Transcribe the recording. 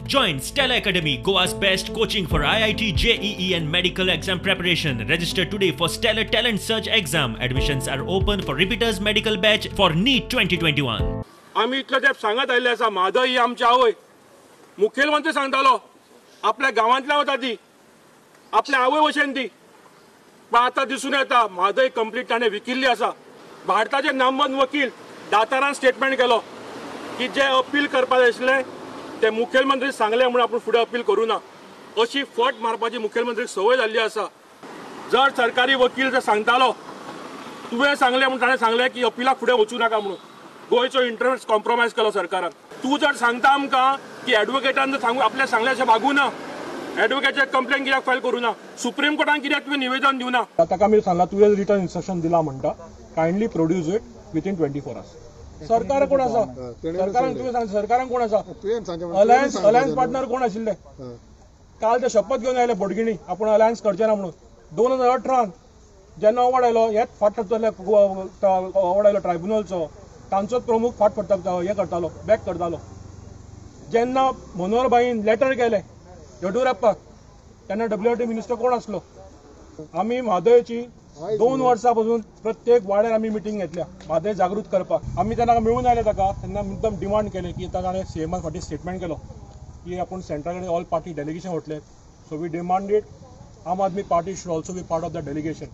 Join Stellar Academy, Goa's best coaching for IIT, JEE and medical exam preparation. Register today for Stellar Talent Search exam. Admissions are open for repeaters medical batch for NEET 2021. आमी इतलो तेंप सांगत आयिल्ले आसा, म्हादय ही आमची आवय. मुखेलमंत्री सांगतालो आपल्या गांवांतल्यान वता ती, आपल्या आवय भशेन ती. पण आतां दिसून येता म्हादय कंप्लीट ताणें विकिल्ली आसा. भारताचे नामवंत वकील दातारान स्टेटमेंट केलो की जे अपील करपाक जाय आशिल्लें ते मुखेलमंत्री सांगले म्हणून आपूण फुडें अपील करूं ना. अशी फट मारपाची मुखेलमंत्रीक संवय जाल्ली आसा. जर सरकारी वकील जर सांगतालो तुवें सांगलें म्हूण ताणें सांगलें की अपिलाक फुडें वचूं नाका म्हणून, गोंयचो इंट्रस्ट कॉम्प्रोमायज केलो सरकारान. तूं जर सांगता आमकां की एडवोकेटान जर सांगू आपल्या सांगलें अशें वागूं ना, एडवोकेटाचेर कंप्लेन कित्याक फायल करूं ना, सुप्रीम कोर्टान कित्याक तुवें निवेदन दिवना. ताका आमी सांगलां तुवें रिटर्न इन्स्ट्रक्शन दिलां म्हणटा, kindly produce it within 24 hours. सरकार कोण आसा? सरकारान तुवें सांग, सरकारान कोण आसा? अलायन्स अलायन्स पार्टनर कोण आशिल्ले? काल ते शपथ घेवन आयले बोडगिणी आपूण अलायन्स करचे ना म्हणून. 2018 जेन्ना अवॉर्ड आयलो, हेच फाट फडटले अवॉर्ड आयलो ट्रायब्युनलचो, तांचोच प्रमुख फाट फडटा हें करतालो, बॅक करतालो. जेन्ना मनोहर भाईन लेटर केलें येडियुरप्पाक तेन्ना डब्ल्यूआरटी मिनिस्टर कोण आसलो? आमी म्हादयची 2 वर्सां पासून प्रत्येक वाड्यार आमी मिटींग घेतल्या म्हादय जागृत करपाक. आमी तेन्ना मेळून आयले ताका, तेन्ना मुद्दम डिमांड केलें की ताणें सीएमान फाटीं स्टेटमेंट केलो की आपूण सेंट्रा कडेन ऑल पार्टी डेलिगेशन वतले. So we demanded Aam Aadmi Party should also be part of the delegation.